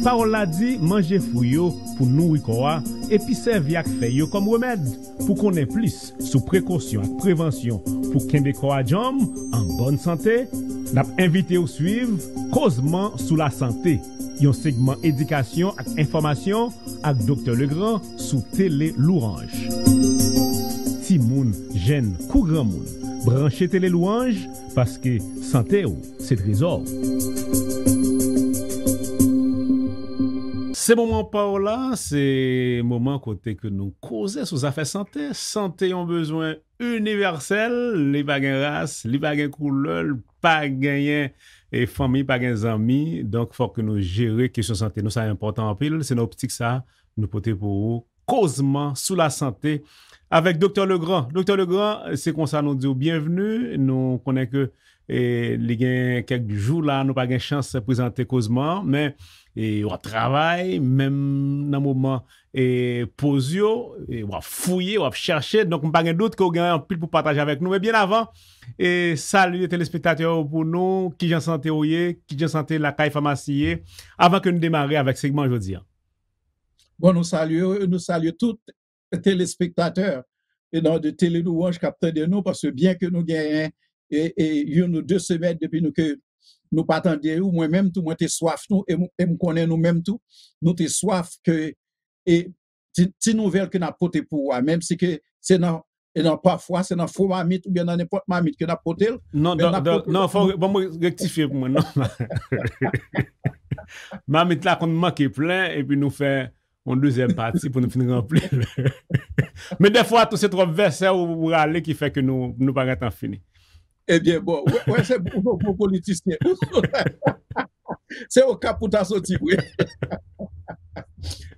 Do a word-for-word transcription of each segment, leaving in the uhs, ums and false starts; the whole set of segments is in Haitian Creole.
Pawòl la di, manje fwi yo pou nouri kò a, epi sèvi ak fèy yo kòm remèd. Pou konnen plis sou prekosyon ak prevansyon pou kenbe kò a djanm, an bòn sante, n ap envite w swiv Kozman sou Lasante, yon segman edikasyon ak enfòmasyon ak Doktè Legrand sou Tele Louranj. Timoun, jèn kou granmoun, branche Tele Louranj, paske sante w se trezò w. Se moman pa w la, se moman kote ke nou koze sou zafè sante. Sante yon bezwen inivèsèl, li pa gen ras, li pa gen koulè, li pa genyen e fanmi, pa gen zanmi. Donk, fòk ke nou jere kesyon sante nou. Sa enpòtan anpil. Se nan optik sa, nou pote pou ou Kozman sou Lasante avèk Doktè Legrand. Doktè Legrand, se konsa nou di w byenvni. Nou konnen ke e, li gen kèk jou la, nou pa gen chans prezante Kozman an, men e, w ap travay, menm nan moman e, poz yo, e, w ap fouye, w ap chèche. Donk, m pa gen dout ke w gen anpil pou pataje avèk nou. Men byen avan, e, salye telespektatè yo pou nou, kijan sante w ye, kijan sante Lakay Famasi ye, avan ke nou demare avèk segman jodi a. Bon, nou salye, nou salye tout telespektatè e nan de Tele Louanj k ap tande nou, paske byen ke nou genyen e, e youn ou de semèn depi nou ke nou pa tande ou, mwen menm tou, mwen te swaf nou, e m, e m konnen nou menm tou, nou te swaf ke e ti, ti nouvèl ke n ap pote pou ou a, menm si ke se nan, e nan pafwa, se nan fo mamit oubyen nan nenpòt mamit ke n ap pote l, Non, men n ap pote l non, fò, ban mwen rektifye pou mwen, non. Mamit la konn manke plen, epi nou fè yon dezyèm pati pou nou fin ranpli l. Men dèfwa tou, se twòp vèsè ou, ou rale ki fè ke nou, nou pa gentan fini. Ebyen, bon, wè, wè, se ou, ou, ou politisyen. Se Okap pou ta soti vre.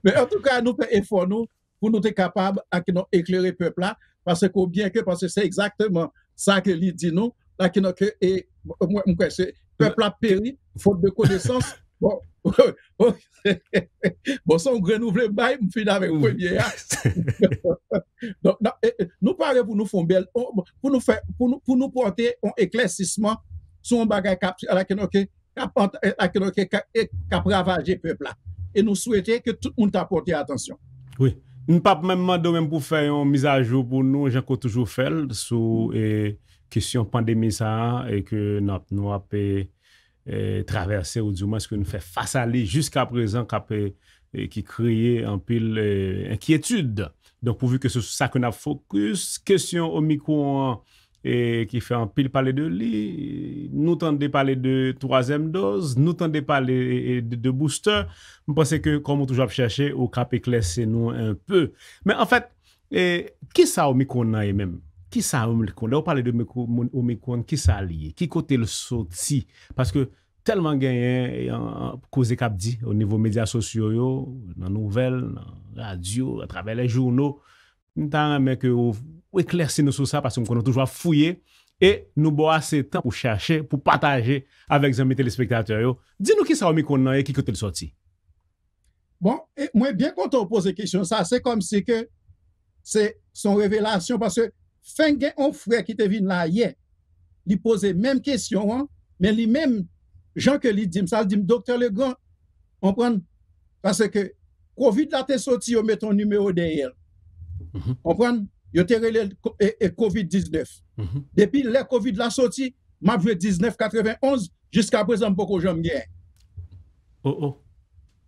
Men antouka, nou fè efò nou pou nou te kapab, ak non, eklere pèp la, paske byen ke, paske se egzakteman sa ke li di nou, la ki non ke, e, mwen, mwen kwè se pèp la peri, fot de konesans. Bon, bon, se yon grenn ou vle bay, m fin avèk premye a. Donk, n ap, e, e, nou pare pou nou fè yon bèl, on, pou nou fè, pou nou, pou nou pote yon eklèsisman sou yon bagay k ap, la ki non ke, k ap ant-, e, la ki non ke, ka, e, k ap ravaje pèp la. E nou swete ke tout moun ta pote atansyon. Wi. M p ap menm mande w menm pou fè yon mizajou pou nou, jan ke w toujou fè l, sou, e, kesyon pandemi sa a, e ke n ap, nou ap, e, e, travèse, ou dimwens ke nou fè fas a li jiskaprezan, k ap, e, e, ki kreye anpil, e, enkyetid. Donk, pouvi ke se sou sa ke n ap fokis, kesyon Omicron an, e, ki fè anpil pale de li, nou tande pale de twazyèm dòz, nou tande pale, e, e, de, de booster. M panse ke, kòm ou toujou ap chèche, ou k ap eklèsi nou enpe. Men anfèt, e, kisa Omicron nan ye menm? Kisa Omicron? Lè ou pale de micro-, Omicron, kisa li ye? Ki kote l soti? Paske tèlman genyen, e, an, an, koze k ap di o nivo medya sosyo yo, nan nouvèl, nan radyo, atravè lè jouno. M ta renmen ke ou, ou eklèsi nou sou sa, paske m konnen w toujou ap fouye, e nou ba w ase tan pou chache, pou pataje avèk zanmi telespektatè yo. Di nou kisa Omicron nan ye, ki kote l soti? Bon, e mwen byen kontan w poze kesyon sa. Se kòmsi ke se, se yon revelasyon, paske fenk gen yon frè ki te vin la yè. Li poze menm kesyon an, men li menm, jan ke li di m sa, li di m, "Doktè Legrand, konprann?" Paske kovid la te soti, yo mete yon nimewo dèyè l. Mhm. Konprann? Yo te rele l ko-, e, e, kovid diznèf. Mhm. Depi lè kovid la soti, m ap jwe diznèf katrevenonz, jiskaprezan m poko janm genyen. Oh, oh.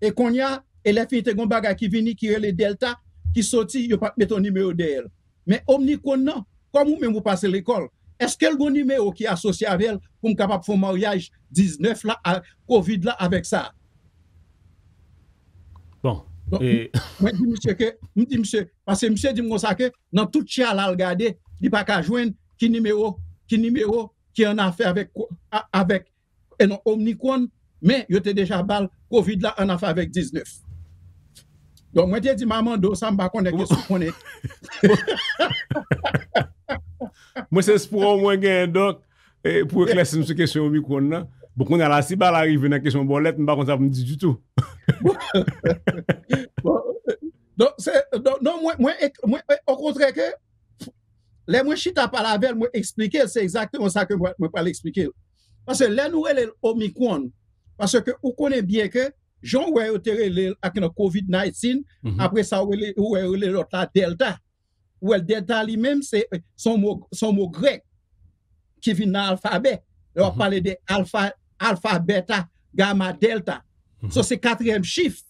E kounye a, e lè fini te gen yon bagay ki vini, ki rele Delta, ki soti, yo pa t mete yon nimewo dèyè l. Men Omicron nan, kòm ou menm ou pase lekòl, èske l gen yon nimewo ki asosye avè l pou m kapab fè yon maryaj diznèf la, a, kovid la avèk sa? Bon, Donk, e mwen di misye ke, m di misye, paske misye di m konsa ke nan tout tchè a l al gade, li pa ka jwenn ki nimewo, ki nimewo ki an afè avèk ko-, a-, avèk, e non, Omicron, men yo te deja ba l kovid la an afè avèk diznèf. Donk, mwen te di m a mande w sa, m pa konnen kèske w konnen. Mwen se espwa w mwen genyen, donk, e, pou eklèsi m sou kesyon Omicron nan. Bon, kounye a la, si bagay la rive nan kesyon bòlèt, m pa konn sa pou m di ditou. Bon, donk, se, donk, non, mwen, mwen, mwen, okontrè ke, lè mwen chita pale avè l, mwen eksplike l, se egzakteman sa ke mwen, mwen pral eksplike l. Paske lè nou rele l Omicron, paske ou konnen byen ke jan w wè yo te rele l ak nan covid nineteen, apre sa, ou rele, ou wè yo rele lòt la Delta. Ou wè, Delta li menm, se se yon mo, se yon mo grèk ki vin nan alfabè. Lè w ap pale de alfa, alfa, beta, gama, delta. So, se katriyèm chif.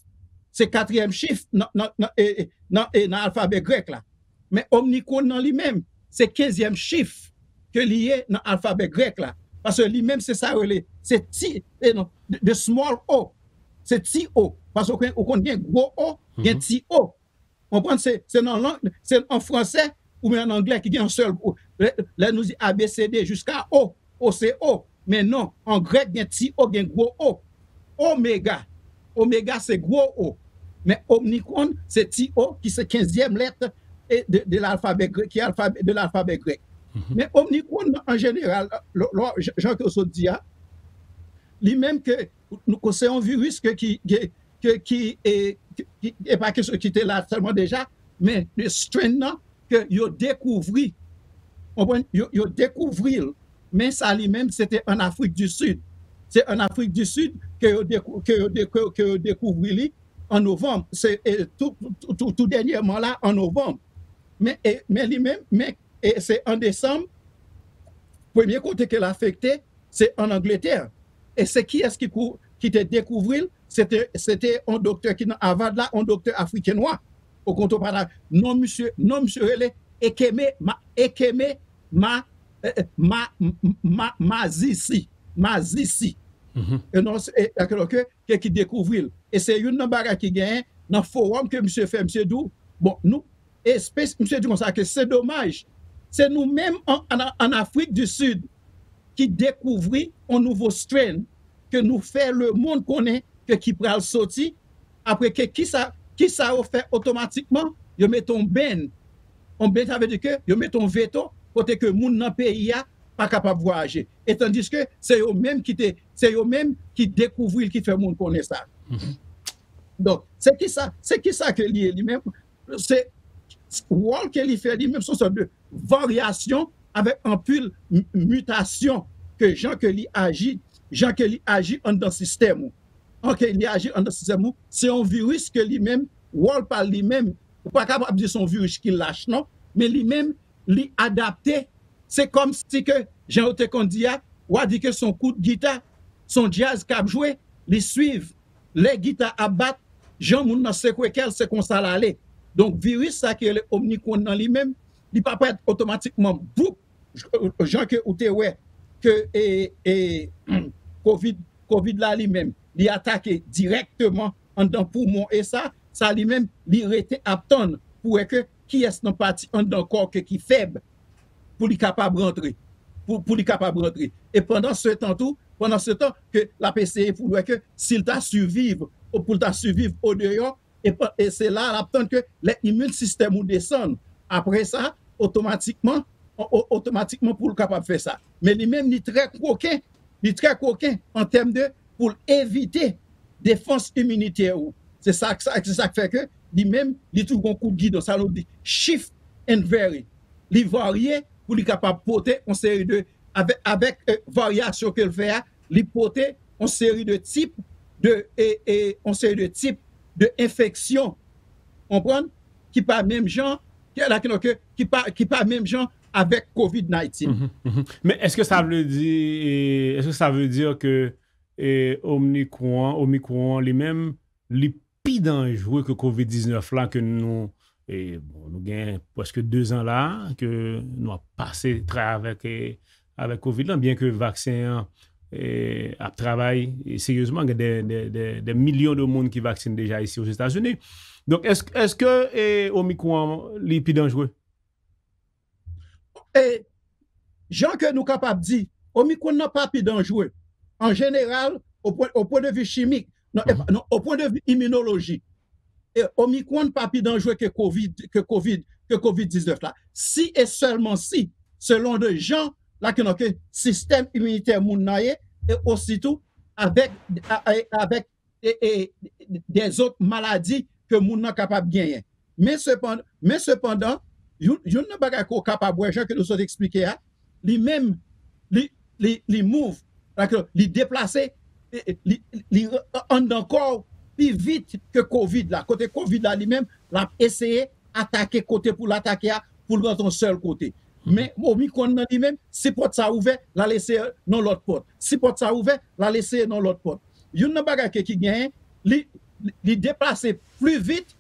Se katriyèm chif nan, nan, nan, e, e, nan, e, nan alfabè grèk la. Men omikron nan li menm, se kenzyèm chif ke li ye nan alfabè grèk la. Paske li menm, se sa yo rele, se ti, e non, the small o. Se ti o. Paske ou konn, ou konn gen gwo o, gen ti o. Konprann? Se, se nan lang, se an fransè oubyen an anglè ki gen yon sèl. Lè, lè nou di A B C D jiska O, O se O. Men non, an grèk gen ti o, gen gwo o. Omega. Omega se gwo o. Men omikron se ti o ki se kenzyèm lèt e de, de lalfabè grèk, ki alfabè, de lalfabè grèk. Men omikron nan, an jeneral, lò, lò, jan, jan ke w sot di a, li menm ke nou, se yon viris ke ki, ke, ke ki, e, ki, ki, e pa ke ki te la sèlman deja, men de strain nan ke yo dekouvri. Konprann? Yo, yo dekouvri l. Men sa li menm, se te an Afrik di Sid. Se an Afrik di Sid ke yo dekou-, ke yo de-, ke, ke yo dekouvri li an novanm. Se, e, tou, tou, tou, tou dènyèman la, an novanm. Men, e, men li menm, men, e, se an desanm, premye kote ke l afekte, se an Angletè. E se kiyès ki kou-, ki te dekouvri l? Se te, se te yon doktè ki nan Harvard la, yon doktè afriken nwa. Ou konn pa la, non misye, non misye rele Ekeme, ma, Ekeme, ma, eh, eh, ma, m, m, ma, Mazisi, Mazisi. E non, se, e, ke, ke, ke ki dekouvri l. E se youn nan bagay ki genyen nan fowòm ke misye fè, misye di w, bon, nou, e spe-, misye di konsa ke se domaj, se nou menm an, an, an Afrik di Sid ki dekouvri yon nouvo strain ke nou fè lemonn konnen ke ki pral soti, apre ke kisa, kisa yo fè otomatikman, yo mete yon ban. Yon ban, sa vle di ke yo mete yon veto kote ke moun nan peyi a pa kapab vwayaje. E tandiske se yo menm ki te, se yo menm ki dekouvri l, ki fè moun konnen sa. Donk, se kisa, se kisa ke li ye li menm? Se wòl ke li fè li menm, se yon sòt de varyasyon avèk anpil m-, mitasyon ke jan ke li aji, jan ke li aji anndan sistèm ou. An ke li aji anndan sistèm ou, se yon viris ke li menm, wòl pa l li menm, ou pa kapab di se yon viris ki lach non, men li menm, li adapte. Se kòmsi ke, jan yo te konn di a, w a di ke se yon kout gita, se yon djaz k ap jwe, li swiv. Lè gita ap bat, jan moun nan sekwe kè l, se konsa l ale. Donk, viris sa ki rele omikron nan li menm, li pa parèt otomatikman, boup, jan ke ou te wè ke, e, e, covid, covid la li menm, li atake dirèkteman anndan poumon e sa, sa li menm, li rete ap tann pou wè ke kiyès nan pati anndan kò ke ki fèb pou li kapab rantre. Pou, pou li kapab rantre. E pandan se tan tou, pandan se tan ke l ap eseye pou l wè ke si l ta siviv, ou pou l ta siviv odeyò, e, pa- e se la l ap tann ke lè imin sistèm ou desann. Apre sa, otomatikman, o- o- otomatikman pou l kapab fè sa. Men li menm, li trè koken, li trè koken an tèm de pou l evite defans iminitè ou. Se sa, sa, se sa k fè ke li menm, li toujou gon kout gidon, sa nou di shift and vary. Li varye pou li kapab pote yon seri de, avèk, avèk, e, varyasyon ke l fè a, li pote yon seri de tip de, e, e, yon seri de tip de enfeksyon, konprann, ki pa menm jan, ki, la, ki, ki pa, ki pa menm jan avèk covid nineteen. Men èske sa vle di, e, èske sa vle di ke, e, omikron, omikron li menm, li pi danjre ke covid diznèf la ke nou, e, bon, nou gen prèske de zan la ke nou ap pase trè avèk, e, avèk covid lan, byen ke vaksen an, e, ap travay, e, seryezman, gen de, de, de, de milyon de moun ki vaksine deja isi Ozetazini. Donk, èske, èske, e, omikron li pi danjre? E jan ke nou kapab di, omikron nan pa pi danjre. An jeneral, o pwen, o pwen de vi chimik, non, epa, non, o pwen de vi iminoloji, e omikron pa pi danjre ke covid, ke covid, ke covid diznèf la. Si e sèlman si, selon de jan la ke, non, ke sistèm iminitè moun nan ye, e ositou avèk, a- a- avèk e, e, dèzòt maladi ke moun nan kapab genyen. Men sepandan, men sepandan, youn, youn nan bagay ke w kapab wè, jan ke nou sot eksplike a, li menm, li, li, li move, li deplase, e, e, li, li anndan kò w, pi vit ke kovid la. Kote kovid la li menm, l ap eseye atake kote pou l atake a, pou l rantre yon sèl kote. Men Omicron nan li menm, si pòt sa ouvè, l al eseye nan lòt pòt. Si pòt sa ouvè, l al eseye nan lòt pòt. Youn nan bagay ke ki genyen, li, li, li deplase pli vit,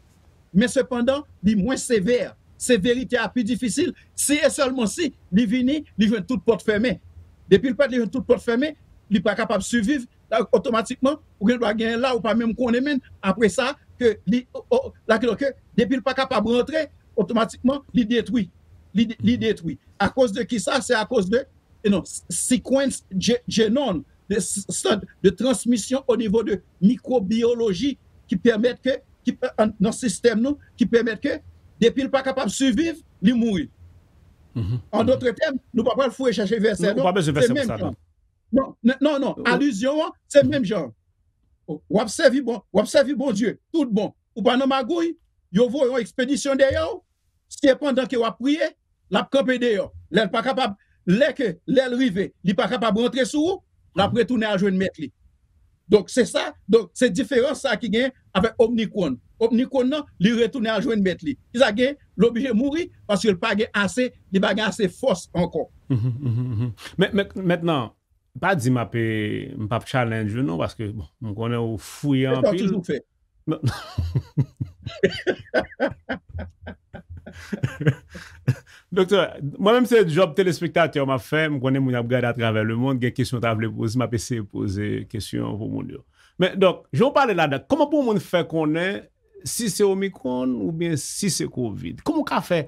men sepandan, li mwen sevè. Severite a pi difisil, si e sèlman si li vini, li jwenn tout pòt fèmen. Depi l pèt, li jwenn tout pòt fèmen, li pa kapab siviv, la, otomatikman, ou gen dwa genyen la, ou pa menm konnen menm, apre sa, ke li, o, o, la, ke, ke, depi l pa kapab rantre, otomatikman, li detwi. Li, li detwi. Akoz de ki sa? Se akoz de, e non, sequence ge-, genome, de, s-, s-, de transmisyon o nivo de mikwobiyoloji ki pèmèt ke, ki, an, nan sistèm nou, ki pèmèt ke, depi l pa kapab siviv, li mouri. An dòt tèm, nou pa pral foure chèche vèsè, non, se menm jan. Non, non, non, non, alizyon an, se menm jan. W ap sèvi bon, w ap sèvi Bondye, tout bon. Ou pa nan magouy, yo voye yon ekspedisyon dèyè w, se pandan ke w ap priye, l ap kanpe deyò. Lè l pa kapab, lè ke, lè l rive, li pa kapab rantre sou ou, l ap retounen al jwenn mèt li. Donk, se sa, donk, se diferans sa ki gen avèk Omicron. Omicron nan, li retounen al jwenn mèt li. Ki sa gen, l oblije mouri, paske l pa gen ase, li pa gen ase fòs ankò. Men, men, mentnan, pa di m ap, e, m p ap challenge ou non, paske, bon, m konnen ou fouye anpil. Doktè, mwen menm se djòb telespektatè m ap fè, m konnen moun ap gade atravè lemonn, gen kesyon ta vle poze, m ap eseye poze kesyon pou moun yo. Men, donk, jan w pale ladan, kòman pou moun fè konnen si se Omicron oubyen si se kovid? Kòman w ka fè,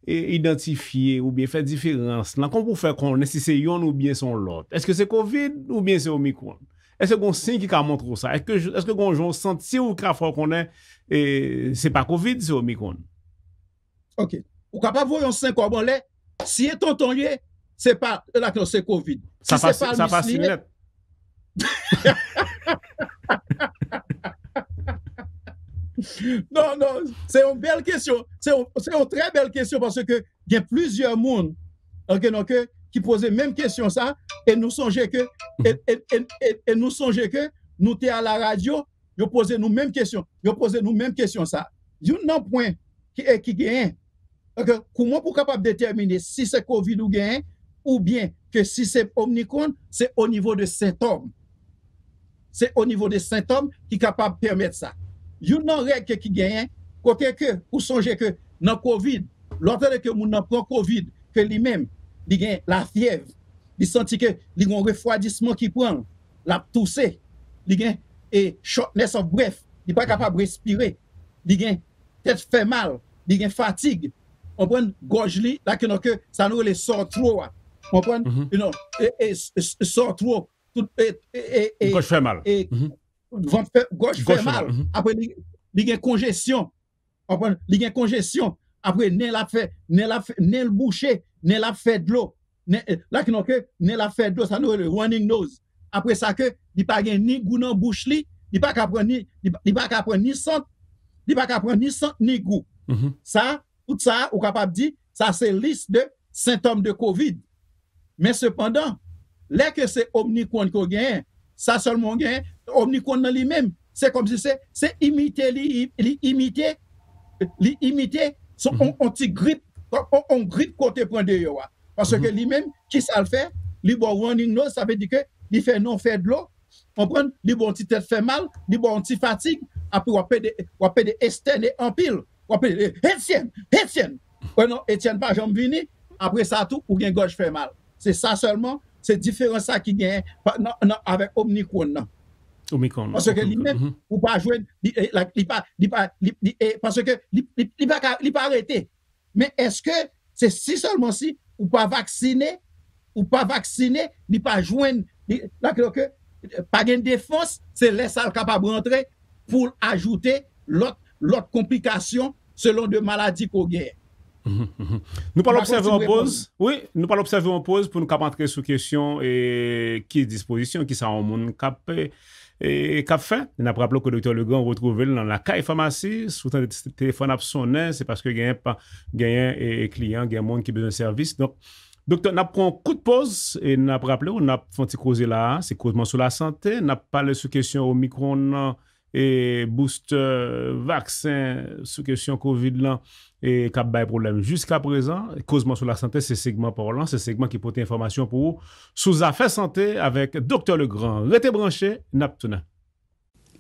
e, idantifye oubyen fè diferans lan? Kòman pou w fè konnen si se yonn oubyen se yon lòt? Èske se kovid oubyen se Omicron? Èske gen yon siy ki ka montre w sa? Èske, èske gen yon jan w santi w ka fè w konnen, e, se pa kovid, se Omicron? Ok. Ou kapab voye yon senkòb anlè. Si e tonton ye, se pa, la, non, se kovid. Si se palmis li ye, nèt. Non, non, se yon bèl kesyon. Se yon, se yon trè bèl kesyon paske gen plizyè moun, ok, donk, ki poze menm kesyon sa, e nou sonje ke, e, e, e, e, e nou sonje ke nou te a la radyo, yo poze nou menm kesyon, yo poze nou menm kesyon sa. Youn nan pwen ki, e, ki genyen, ok, kouman pou kapab detèmine si se kovid ou genyen, oubyen ke si se Omicron, se o nivo de sentòm. Se o nivo de sentòm ki kapab pèmèt sa. Youn nan règ ke ki genyen, kote ke ou sonje ke nan kovid, lè w tande ke moun nan pran kovid, ke li menm, li gen lafyèv, li santi ke li gen yon refwadisman ki pran l, l ap touse, li gen, e, shortness of breath, li pa kapab respire, li gen tèt fè mal, li gen fatig, konprann, gòj li, la, ke, non, ke sa nou rele sore throat a, konprann, you know, e, e, s-, s-, sore throat, tout, e, e, e, e, Gòj fè mal. E, vant fè, gòj fè mal. Apre, li, li gen konjesyon. Konprann? Li gen konjesyon. Apre, nen l ap fè, nen l ap fè, nen l bouche, nen l ap fè dlo. Nen, la, ki non, ke nen l ap fè dlo, sa nou rele running nose. Apre sa, ke li pa gen ni gou nan bouch li, li pa ka pran ni, li, li pa ka pran ni sant, li pa ka pran ni sant, ni gou. Sa, tout sa, ou kapab di, sa se lis de sentòm de kovid. Men sepandan, lè ke se Omicron ke w genyen, sa sèlman w genyen, Omicron nan li menm, se kòmsi se, se imite li, li imite, li imite, se on, on ti grip, on, on grip ke w te pran deyò a. Paske li menm, ki sa l fè? Li ba w running nose, sa vle di ke li fè nen w fè dlo, konprann? Li ba w ti tèt fè mal, li ba w ti fatig, apre w ap pede, w ap pede estène anpil, w ap pede, Etienne, Etienne! Wè non, Etienne pa janm vini, apre sa tou, ou gen gòj fè mal. Se sa sèlman, se diferans sa ki genyen pa, nan, nan, avèk Omicron nan. Omicron. Paske li menm, ou pa jwenn, li, e, la, li pa, li pa, li, li, e, paske li, li, li pa ka, li pa rete. Men èske se si sèlman si ou pa vaksine, ou pa vaksine, li pa jwenn, li, la, ke, ke, pa gen defans, se lè sa l kapab rantre pou l ajoute lòt, lòt konplikasyon selon de maladi ke w genyen. Nou pral obsève yon poz. Wi, nou pral obsève yon poz pou nou kab antre sou kesyon, e, ki dispozisyon, ki sa yon moun k ap, e, k ap fè. N ap raple w ke Doktè Legrand, ou retwouve l nan Lakay Famasi. Si w tande te-, telefòn ap sonnen, se paske genyen pa, genyen, e, kliyan, gen moun ki bezwen sèvis. Donk, doktè, n ap pran yon kout poz e n ap raple w, n ap fè yon ti koze la a. Se Kozman sou lasante. N ap pale sou kesyon Omicron nan, e booster vaksen sou kesyon kovid lan e k ap bay pwoblèm jiska prezan. Kozman sou lasante, se segman pa w lan, se segman ki pote enfòmasyon pou ou sou zafè sante avèk Doktè Legrand. Rete branche, n ap tounen.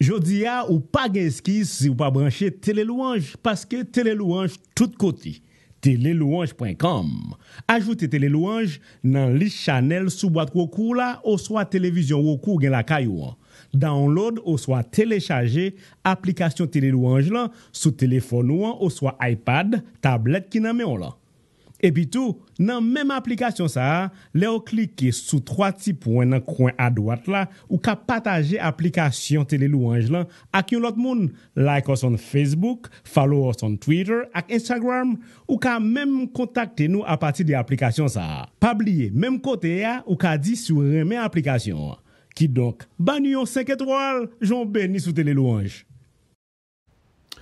Jodi a, ou pa gen eskiz si w pa branche Tele Louange, paske Tele Louange tout kote. Tele Louange pwen kòm. Ajoute Tele Louange nan lis chanèl sou bwat Roku w la oswa televizyon Roku w gen lakay ou an. Download oswa telechaje aplikasyon Tele Louange lan sou telefòn ou an oswa iPad, tablèt ki nan men w lan. Epi tou, nan menm aplikasyon sa a, lè w klike sou twa ti pwen nan kwen adwat la, ou ka pataje aplikasyon Tele Louange lan ak yon lòt moun. Like us on Facebook, follow us on Twitter ak Instagram. Ou ka menm kontakte nou apati de aplikasyon sa a. Pa bliye, menm kote a, ou ka di si w renmen aplikasyon an. Kidonk, ba nou yon senk etwal, jan w beni sou Tele Louange.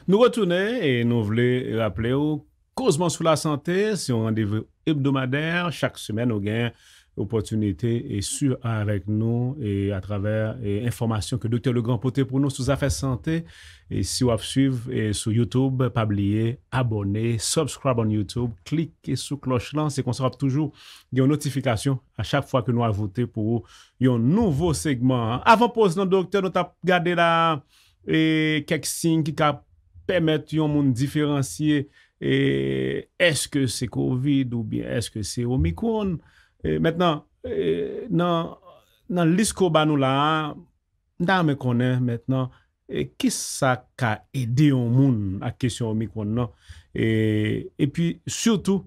Nou retounen e nou vle raple w, Kozman sou Lasante, se yon randevou ebdomadè. Chak semèn, ou gen opòtinite e swiv avèk nou e atravè e enfòmasyon ke Doktè Legrand pote pou nou sou zafè sante. E si w ap swiv e sou YouTube, pa bliye abòne, subscribe on YouTube, klike sou klòch lan. Se konsa w ap toujou gen yon notifikasyon a chak fwa ke nou ajoute pou ou yon nouvo segman. Avan poz lan, Doktè, nou t ap gade la e kèk siy ki ka pèmèt yon moun diferansye e èske se kovid oubyen èske se omikron. E mentnan, e nan, nan lis ke w ba nou la a, m ta renmen konnen mentnan e kisa k ka ede yon moun ak kesyon omikron nan. E epi sitou,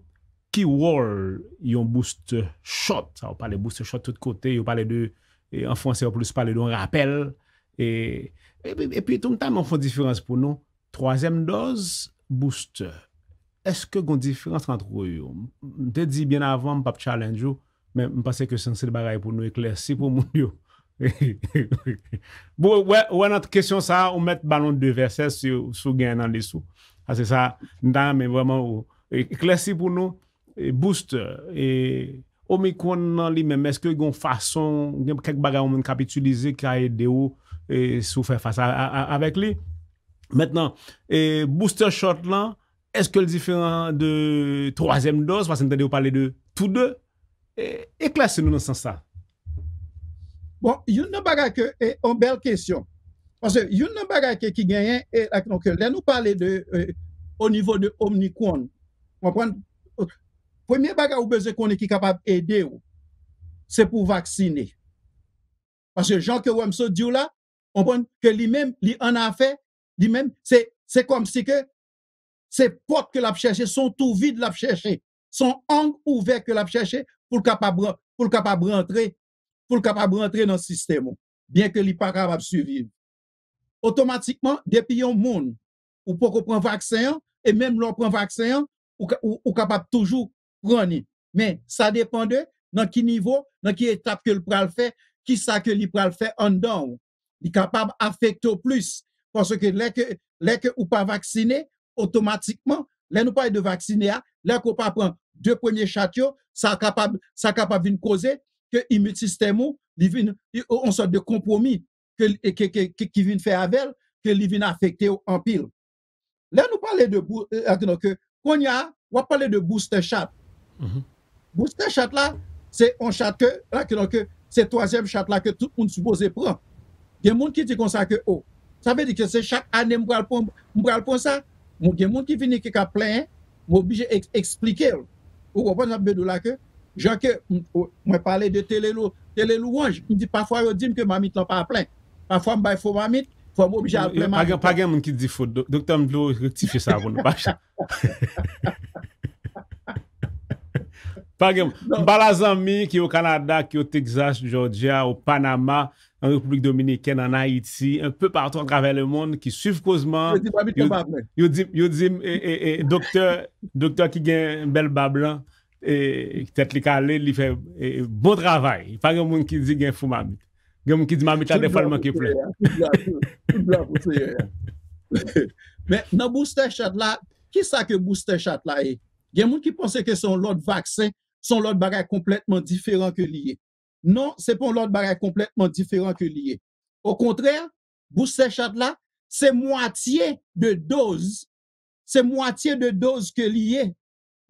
ki wòl yon booster shot? Sa, yo pale booster shot tout kote, yo pale de, e an franse, yo plis pale de yon rapèl. E, epi, epi tou, m ta renmen w fè yon diferans pou nou. Twazyèm dòz, booster. Èske gen yon diferans ant yo? M te di byen avan, m p ap challenge ou, men m panse ke se yon sèl bagay pou nou eklèsi pou moun yo. Bon, wè, wè nan kesyon sa a, ou mèt ba nou de vèsè si, si w gen nan lis ou. Paske sa, m ta renmen vrèman ou eklèsi pou nou, e, booster, e, omikron nan li menm, èske gen yon fason, gen kèk bagay yon moun k ap itilize ki ka ede w, e, si w fè fas a, a, a, avèk li? Mentnan, e, booster shot lan, èske l diferan de twazyèm dòz? Paske m tande yo pale de tou de. E, eklèsi nou nan sans sa. Bon, youn nan bagay ke, e, yon bèl kesyon. Paske youn nan bagay ke, ki genyen, e, ak, donk, lè nou pale de, e, o nivo de Omicron, w konprann? Premye bagay ou bezwen konnen ki kapab ede w, se pou w vaksine. Paske jan ke w wè m sot di w la, w konprann ke li menm, li an afè, li menm, se, se kòmsi ke se pòt ke l ap chèche, se yon twou vid l ap chèche, se yon ang ouvè ke l ap chèche pou l kapab ran-, pou l kapab rantre, pou l kapab rantre nan sistèm ou, byen ke li pa kapab siviv. Otomatikman, depi yon moun, ou poko pran vaksen an, e menm lè w pran vaksen an, ou ka, ou, ou kapab toujou pran li. Men, sa depann de nan ki nivo, nan ki etap ke l pral fè, ki sa ke li pral fè anndan w. Li kapab afekte w plis. Paske lè ke, lè ke ou pa vaksine, otomatikman, lè nou pale de vaksine a, lè ke w pa pran de premye chat yo, sa kapab, sa kapab vin koze ke imin sistèm ou, li vin, yon sòt de konpwomi ke, ke, ke, ke, ki vin fè avè l, ke li vin afekte w anpil. Lè nou pale de bou-, e, e, non, ke, kounye a, w ap pale de booster shot. Mhm. Booster shot la, se yon shot ke, la, ke, non, ke, se twazyèm shot la ke tout moun sipoze pran. Gen moun ki di konsa ke, o, sa vle di ke se chak ane m pral pran, m pral pran sa. Bon, gen moun ki vini ki ka plenyen, m oblije eks-, eksplike l. Ou konprann sa m vle di w la ke, jan ke m, o, mwen pale de tele lou-, tele louwanj, m di pafwa yo di m ke mamit lan pa plen. Pafwa m bay fo mamit, fò m oblije al plen mamit lan. Pa gen, pa gen moun ki di fo. Dok-, doktè, m vle w rektifye sa pou nou pa. Pa gen, m pale a zanmi ki o Kanada, ki o Texas, Georgia, o Panama, an Repiblik Dominikèn, an Ayiti, un peu partout à travers le monde, ki swiv kozman. Yo di, yo di, yo di, e, e, e, doktè, doktè ki gen bèl bab lan, e, tèt li kale, li fè, e, bon travay. Pa gen moun ki di gen fo mamit. Gen moun ki di mamit la, dèfwa l manke plen. Tout glwa pou Senyè a. Men, nan booster shot la, ki sa ke booster shot la ye? Gen moun ki panse ke se yon lòt vaksen, se yon lòt bagay konplètman diferan ke li ye. Non, se pa yon lòt bagay konplètman diferan ke li ye. Okontrè, booster shot la, se mwatye de doz, se mwatye de doz ke li ye,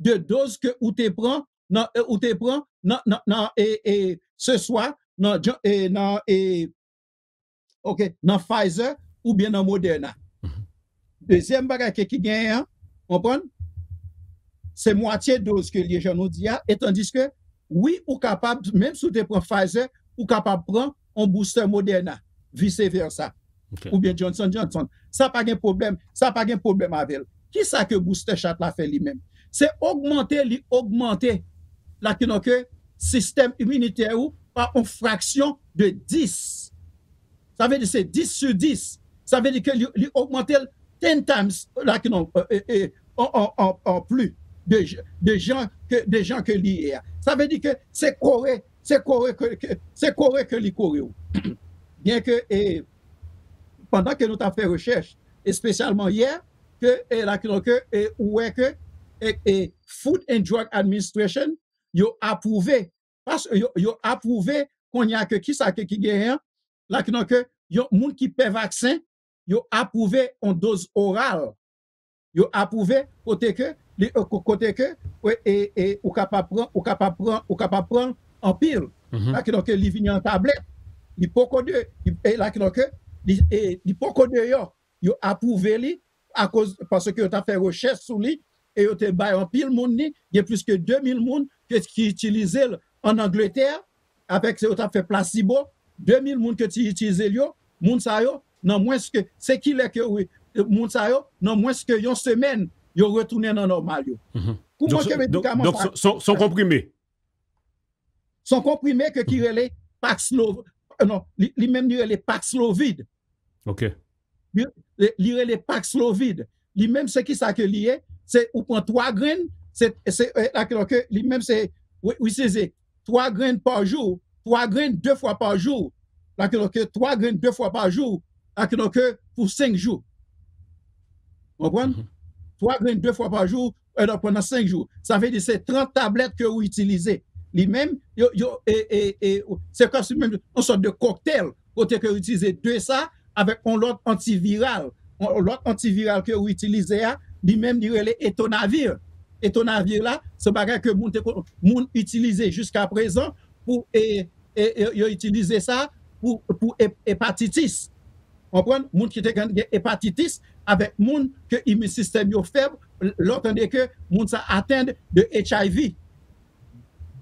de doz ke ou te pran nan, e, ou te pran nan, nan, nan, e, e, se swa nan, Jan- e, nan, e, ok, nan Pfizer oubyen nan Moderna. Dezyèm bagay ke ki genyen an, konprann? Se mwatye doz ke li ye, jan nou di a, e tandiske, wi, ou kapab, menm si w te pran Pfizer, ou kapab pran yon booster Moderna, vice versa. Ok. Oubyen Johnson Johnson. Sa pa gen pwoblèm, sa pa gen pwoblèm avè l. Kisa ke booster shot la fè li menm? Se ogmante, li ogmante, la ki non ke sistèm iminitè ou pa yon fraksyon de dis. Sa vle di se dis sou dis. Sa vle di ke li, li ogmante l ten times, la ki non, e, e, e, an, an, an, an plis de, j- de jan ke, de jan ke li ye a. Sa vle di ke se kore, se kore ke, ke- se kore ke li kore w. Byen ke, e, pandan ke nou t ap fè rechèch, espesyalman yè, ke, e, la ki non ke, e, ou wè ke, e, e, Food and Drug Administration, yo apwouve, pas, yo, yo apwouve kounye a ke kisa ke ki genyen an, la ki non ke yon moun ki pè vaksen, yo apwouve yon doz oral. Yo apwouve kote ke, li, e, ko- kote ke, e, e, e, ou kapab pran, ou kapab pran, ou kapab pran anpil. Mhm. La ki non ke li vini an tablèt. Li poko de, li, e, la ki non ke, li, e, li poko deyò. Yo apwouve li akoz, paske yo t ap fè rechèch sou li, e yo te bay anpil moun li, gen plis ke de mil moun ke, ki itilize l an Angletè, avèk se yo t ap fè plasibo, de mil moun ke ti itilize l yo, moun sa yo, nan mwens ke, se kilè ke wi, moun sa yo, nan mwens ke yon semèn, yo retounen nan nòmal yo. Mhm. Kouman Donk, ke donk, medikaman donk, sa? se, se, se yon konprime. Se yon konprime ke ki rele Paxlovid, non, li, li menm li rele Paxlovid. Ok. Li, li, li rele Paxlovid. Li menm se kisa ke li ye? Se ou pran twa grenn, se, se, e, la ki non ke li menm se, wi, wi, se, se twa grenn pa jou, twa grenn de fwa pa jou. La ki non ke twa grenn de fwa pa jou, la ki non ke pou senk jou. Konprann? Mhm. Twa grenn de fwa pa jou, e, donk pandan senk jou. Sa vle di se trant tablèt ke ou itilize. Li menm, yo, yo, e, e, e, se kòmsi menm yon sòt de koktèl, kote ke ou itilize de sa avèk yon lòt antiviral. Yon lòt antiviral ke ou itilize a, li menm li rele etonavir. Etonavir la, se bagay ke moun te ko- moun itilize jiska prezan pou, e, e, e, yo itilize sa pou, pou e- epatitis. Konprann? Moun ki te gen gen epatitis avèk moun ke imin sistèm yo fèb, lè w tande ke moun sa atenn de H I V.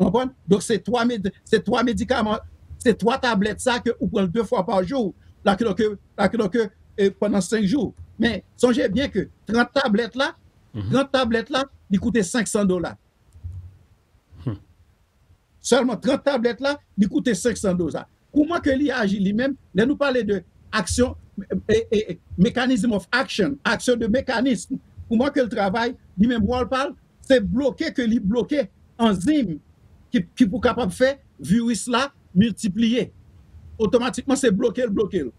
Konprann? Donk se twa med, se twa medikaman, se twa tablèt sa ke ou pran de fwa pa jou, la ki donk, la ki donk, e, pandan senk jou. Men sonje byen ke trant tablèt la, Mhm. trant tablèt la, li koute senk san dola. Hmm. Sèlman trant tablèt la, li koute senk san dola. Kouman ke li aji li menm? Lè nou pale de aksyon, e, e, e, mechanism of action, aksyon de mekanism, kouman ke l travay, li menm wòl pa l, se bloke ke li bloke anzim ki, ki pou kapab fè viris la miltipliye. Otomatikman, se bloke l, bloke l.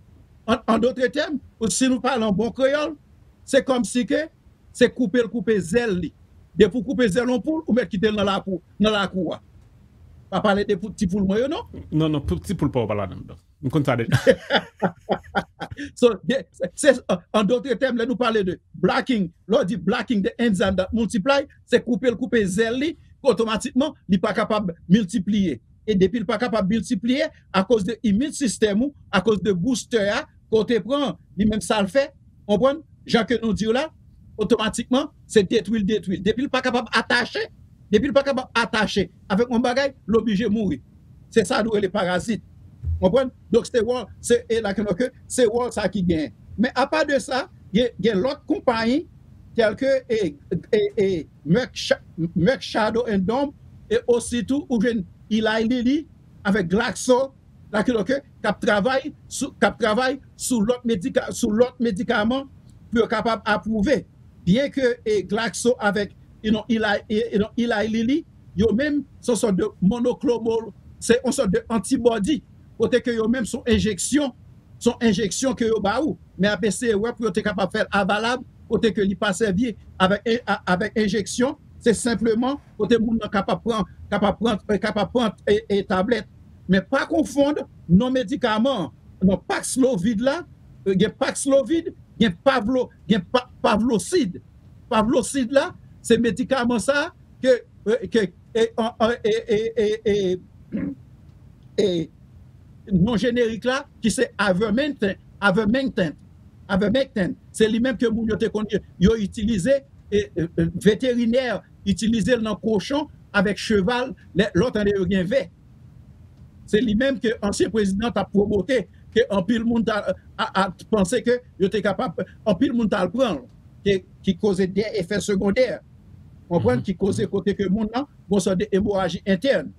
An, an dotre tèm, si nou pale an bon kreyòl, se kòmsi ke se koupe l koupe zèl li. Depi w koupe zèl yon poul, ou mèt kite l nan lakou, nan lakou a. Pa pale de pou, ti poul mwen yo, non? Non, non, pou ti poul pa w pa ladan. M konn sa deja. So, de, se, se, an dotre tèm, lè nou pale de blocking, lè w di blocking the enzyme that multiply, se koupe l koupe zèl li, otomatikman, li pa kapab miltipliye. E depi l pa kapab miltipliye, akoz de immune system ou, akoz de booster a, ke w te pran, li menm sa l fè, konprann? Jan ke nou di w la, otomatikman, se detwi l, detwi l. Depi l pa kapab atache, depi l pa kapab atache avèk yon bagay, l oblije mouri. Se sa nou rele parazit. Konprann? Donk, se wòl, se, e la ke, se wòl sa ki genyen. Men apa de sa, gen, gen lòt konpayi, tèl ke, e, e, e, Merck Sha-, Merck Shadow and Dohme, e ositou ou jwenn Eli Lilly avèk Glaxo, la ke, ke, k ap travay sou, k ap travay sou lòt medika-, sou lòt medikaman pou yo kapab apwouve. Byen ke, e, Glaxo avèk, e non, Eli, e, e non, Eli Lilly, yo menm, se yon sòt de monoclonal, se yon sòt de antibody, kote ke yo menm se yon enjeksyon, se yon enjeksyon ke yo ba ou, men ap eseye wè pou yo te kapab fè l avalab, kote ke li pa sèvi avèk, e, a, avèk enjeksyon, se senpleman kote moun nan kapab pran, kapab pran, e, kapab pran, e, e, tablèt. Men pa konfonn non medikaman, non Paxlovid la, e, gen Paxlovid, Gen pavlo, gen pa, pavlosid. Pavlosid la, se medikaman sa ke, ke e, an, an, e, e, e, e, e non jenerik la ki se ivermectin, ivermectin, ivermectin. Se li menm ke moun yo te konn yo itilize, e, e, e, veterinè itilize l nan kochon avèk cheval, lè lòt ane yo gen vè. Se li menm ke ansyen prezidan t ap pwomote, ke anpil moun ta a, a, panse ke yo te kapab, anpil moun t al pran l, ke, ki koze de efè segondè. Konprann? Ki koze kote ke moun nan gon sòt de emoraji entèn.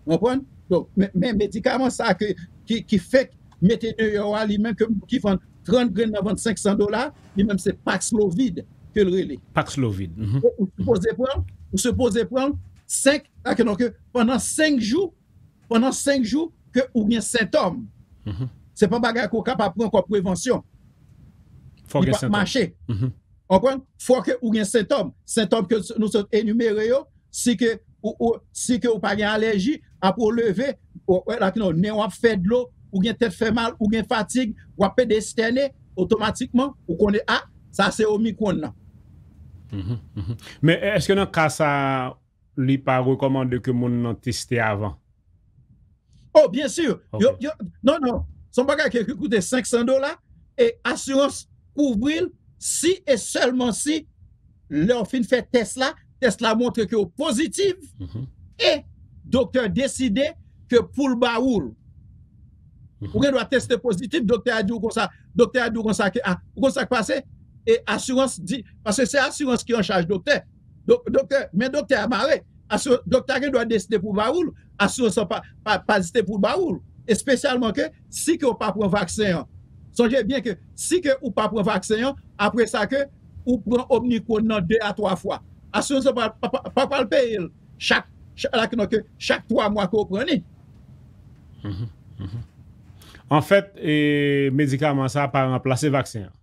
Konprann? Donk, men, men medikaman sa ke, ki, ki fèk mete deyò a, li menm ke, ki vann trant grenn nan vann senk san dola, li menm se Paxlovid ke l rele. Paxlovid. Ou sipoze pran, ou sipoze pran senk, pandan senk jou, pandan senk jou ke ou gen sentòm. Se pa bagay ke ou kapab pran kòm prevansyon. Li p ap mache. Konprann? Fò ke ou gen sentòm. Sentòm ke nou sot enimere yo, si ke ou, ou, si ke ou pa gen alèji, apre ou leve, ou, ou, la, non, nen w ap fè dlo, ou gen tèt fè mal, ou gen fatig, w ap pede estène, otomatikman, ou konnen, a, sa se Omicron nan. Men èske nan ka sa, li pa rekòmande ke moun nan teste avan? Oh, byen si. Yo, yo, non, non. Se yon bagay ki, ki koute senk san dola e asirans kouvri l si e sèlman si lè w fin fè tès la, tès la montre ke w pozitif e doktè deside ke pou l ba ou l. Ou gen dwa teste pozitif, doktè a di w konsa, doktè a di w konsa ke, a, ou konn sa k pase? E asirans di, paske se asirans ki an chaj doktè. Dok, doktè, men doktè a mare. Asirans, doktè a gen dwa deside pou ba ou l, asirans lan pa, pa, pa deside pou ba ou l. Espesyalman ke si ke w pa pran vaksen an. Sonje byen ke si ke ou pa pran vaksen an, apre sa ke ou pran Omicron nan de a twa fwa. Asirans lan pa, pa, pa, pa pral peye l chak, chak, la, non, ke chak twa mwa ke w pran li. Anfèt, e, medikaman sa pa ranplase vaksen an.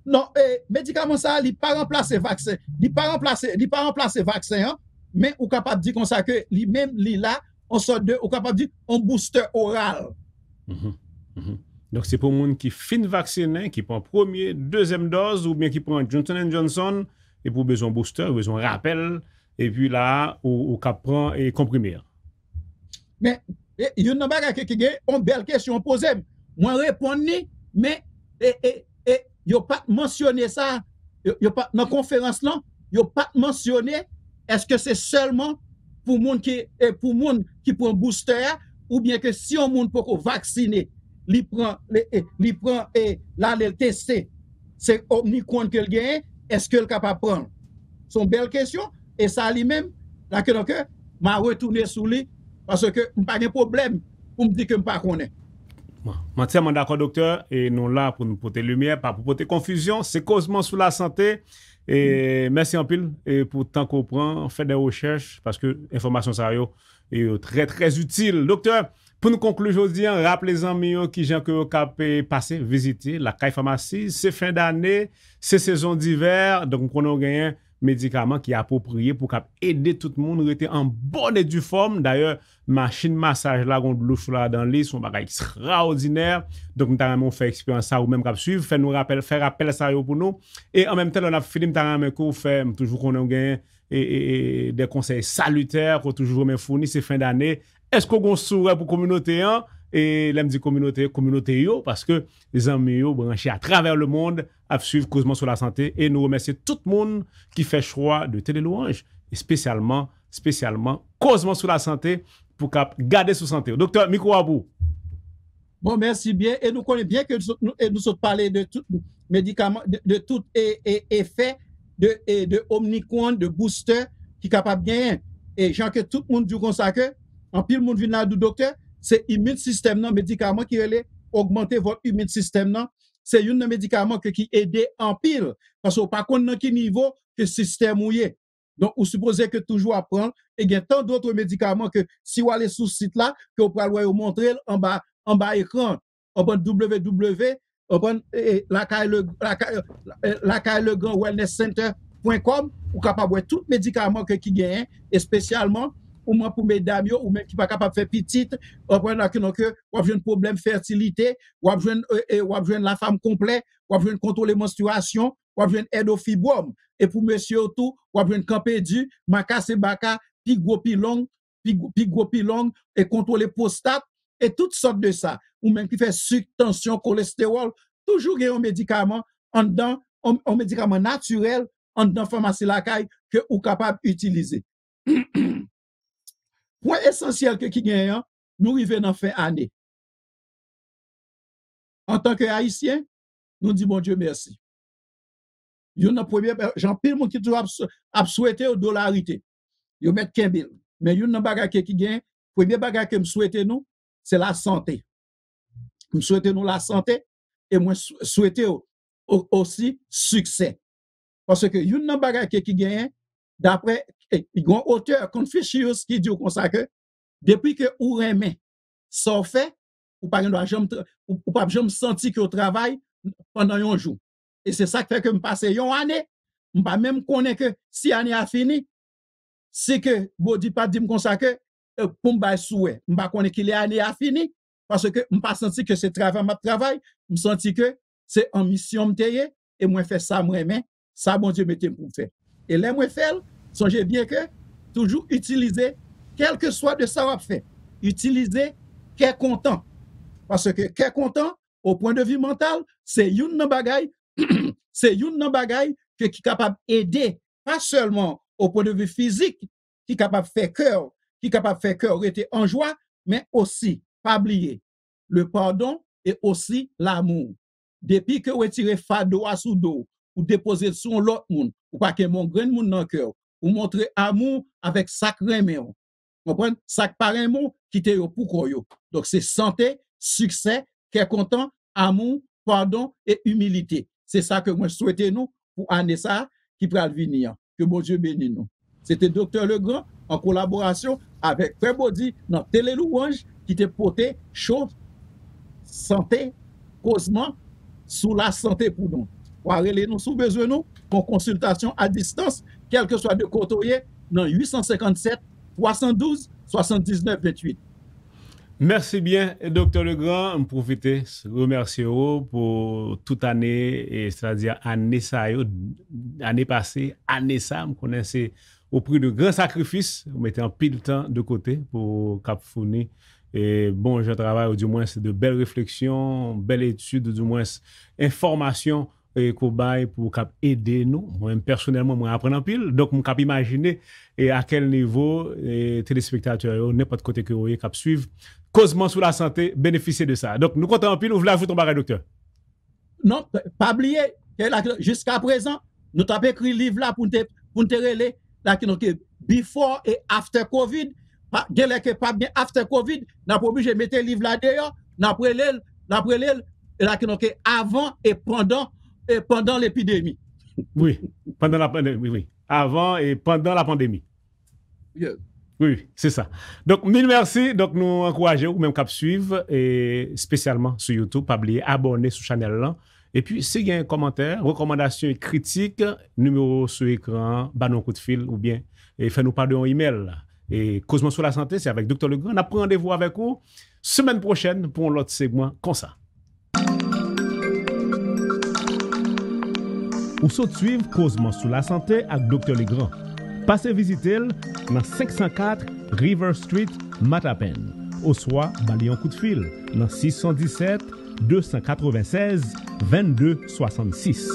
Non, e, medikaman sa, li pa ranplase vaksen. Li pa ranplase, li pa ranplase vaksen an, men ou kapab di konsa ke li menm, li la, on sòt de, ou kapab di, on booster oral. Donk, se pou moun ki fin vaksinen, ki pran premye, dezyèm dòz, oubyen ki pran Johnson and Johnson, epi ou bezwen booster, ou bezwen rapèl, epi la, ou, ou ka pran, e, konprime an. Men, e, youn nan bagay ke, ki gen, on bèl kesyon poze m. Mwen reponn li, men, e, e, e, yo pa t mansyone sa, yo, yo pa, nan konferans lan, yo pa t mansyone èske se sèlman pou moun ki, e, pou moun ki pran booster a, oubyen ke si yon moun poko vaksine, li pran, li, e, li pran, e, l ale l teste, se Omicron ke l genyen, èske l kapab pran l? Se yon bèl kesyon, e sa li menm, la ke, donk, m a retounen sou li, paske m pa gen pwoblèm pou m di ke m pa konnen. Bon, m antyèman dakò, doktè, e nou la pou nou pote limyè, pa pou pote konfizyon. Se Kozman sou Lasante. E mèsi anpil, e, pou tan ke w pran, fè de rechèch, paske enfòmasyon sa yo, e, yo trè, trè itil. Doktè, pou nou konkli jodi a, raple zanmi yo kijan ke yo ka pe pase vizite Lakay Famasi. Se fen dane, se sezon divè, donk m konnen w genyen medikaman ki apwopriye pou kab ede tout moun rete an bòn e di fòm. Dayè, machin masaj la gon dlo cho ladan li, se yon bagay ekstraòdinè. Donk, m ta renmen w fè eksperyans sa, ou menm k ap swiv, fè nou rapèl, fè rapèl sa yo pou nou. E an menm tan, lè n ap fini, m ta renmen ke w fè, m toujou konnen w genyen e, e, e, de konsèy salitè ke w toujou renmen founi, se fen dane. Èske w gon sourè pou kominote an? E lè m di kominote, kominote yo, paske zanmi yo branche atravè lemonn ap swiv Kozman sou Lasante, e nou remèsye tout moun ki fè chwa de Tele Louange, espesyalman, espesyalman Kozman sou Lasante pou k ap gade sou sante w. Doktè, mikwo a pou ou. Bon, mèsi byen. E nou konnen byen ke nou, e nou sot pale de tout medikaman, de, de tout e, e, efè de, e, de Omicron, de booster ki kapab genyen. E jan ke tout moun di w konsa ke, anpil moun vin la di w, doktè, se immune system nan, medikaman ki rele ogmante vòt immune system nan, se youn nan medikaman ke ki ede anpil, paske w pa konn nan ki nivo ke sistèm ou ye. Donk, ou sipoze ke toujou ap pran l, e gen tan dòt medikaman ke si w ale sou sit la, ke w pral wè yo montre l anba, anba ekran, anba W W W, anba, e, e, lakay le, lakay, e, lakay legrandwellnesscenter pwen kòm, ou kapab wè tout medikaman ke ki genyen, espesyalman ou mwen pou medam yo, ou menm ki pa kapab fè pitit, w ap wè la ke non ke w ap jwenn pwoblèm fètilite, w ap jwenn, e, e, w ap jwenn lafanm konplè, w ap jwenn kontwole manstriyasyon, w ap jwenn èdofibwòm. E pou mesye yo tou, w ap jwenn kanpe di, makase baka, pi gwo, pi long, pi, pi gwo, pi long, e kontwole pwostat, e tout sòt de sa. Ou menm ki fè sik, tansyon, kolestewòl, toujou gen yon medikaman anndan, yon, yon medikaman natirèl anndan famasi lakay ke ou kapab itilize. Pwen esansyèl ke ki genyen an, nou rive nan fen ane. Antanke Ayisyen, nou di Bondye mèsi. Youn nan premye, jan anpil moun ki toujou ap, ap swete yo dolarite. Yo mèt kenbe l. Men youn nan bagay ke ki gen, premye bagay ke m swete nou, se lasante. M swete nou lasante e mwen sw-, swete yo o-, osi siksè. Paske youn nan bagay ke ki genyen, dapre, e, yon otè, Confucius, ki di w konsa ke depi ke ou renmen sa w fè, ou pa gen dwa janm tra-, ou, ou p ap janm santi ke w travay pandan yon jou. E se sa k fè ke m pase yon ane, m pa menm konnen ke si ane a fini, si ke Bondye pa di m konsa ke, e, pou m bay souwè, m pa konnen kilè ane a fini, paske m pa santi ke se travay m ap travay, m santi ke se an misyon m te ye, e mwen fè sa m renmen, sa Bondye mete m pou m fè. E lè mwen fè l, sonje byen ke toujou itilize, kèlkeswa de sa w ap fè, itilize kè kontan. Paske kè kontan, o pwen de vi mantal, se youn nan bagay, se youn nan bagay ke ki kapab ede, pa sèlman o pwen de vi fizik, ki kapab fè kè w, ki kapab fè kè w rete an jwa, men osi, pa bliye, le pardon e osi l'amour. Depi ke w retire fado a sou do w, ou depoze l sou yon lòt moun, ou pa kenbe yon grenn moun nan kè w, ou montre amou avèk sa k renmen w. Konprann? Sa k pa renmen w, kite yo pou kò yo. Donk, se sante, siksè, kè kontan, amou, padon e imilite. Se sa ke mwen swete nou pou ane sa a ki pral vini an. Ke Bondye beni nou. Se te Doktè Legrand an kolaborasyon avèk Frè Body nan Tele Louange ki te pote cho sante, kozman sou lasante pou nou. W a rele nou si w bezwen nou pou yon konsiltasyon a distans, kèlkeswa de kote w ye, nan uit san senkann sèt, twa san douz, swasanndiznèf, venntuit. Mèsi byen, Doktè Legrand. M pwofite remèsye w pou tout ane, e, sètadi ane sa yo, ane pase, ane sa, m konnen se o pri de gran sakrifis, ou mete anpil tan de kote pou w kab founi, e, bon jan travay, ou dimwen se de bèl refleksyon, bèl etid, ou dimwen enfòmasyon, e, ke w bay pou w kab ede nou. Mwen menm pèsonèlman, mwen aprann anpil. Donk, m kab imajine, e, a kèl nivo, e, telespektatè yo, nenpòt kote ke yo ye, k ap swiv Kozman sou Lasante, benefisye de sa. Donk, nou kontan anpil. Ou vle ajoute yon bagay, doktè? Non, pa bliye, ke la, jiska prezan, nou t ap ekri liv la pou n te, pou n te rele, la ki, donk, before e after covid. Pa, genlè ke p ap gen after covid, n ap oblije mete liv la deyò, n ap rele l, n ap rele l, e la ki, donk, avan e pandan, e pandan lepidemi. Wi, pandan la pandemi, wi, wi. Avan e pandan la pandemi. Yeah. Wi, wi, se sa. Donk, mil mèsi. Donk, nou ankouraje w, ou menm k ap swiv, e espesyalman sou YouTube, pa bliye abòne sou chanèl lan. Epi, si gen kòmantè, rekòmandasyon e kritik, nimewo sou ekran an, ba nou yon kout fil oubyen, e, fè nou pa de yon imèl. E Kozman sou Lasante, se avèk Doktè Legrand. N ap pran randevou avèk ou semèn pwochèn pou yon lòt segman konsa. Ou sot swiv Kozman sou Lasante ak Doktè Legrand. Pase vizite l nan senk san kat River Street, Matapen, oswa ba li yon kout fil nan sis san disèt, de san katrevennsèz, vennde swasannsis.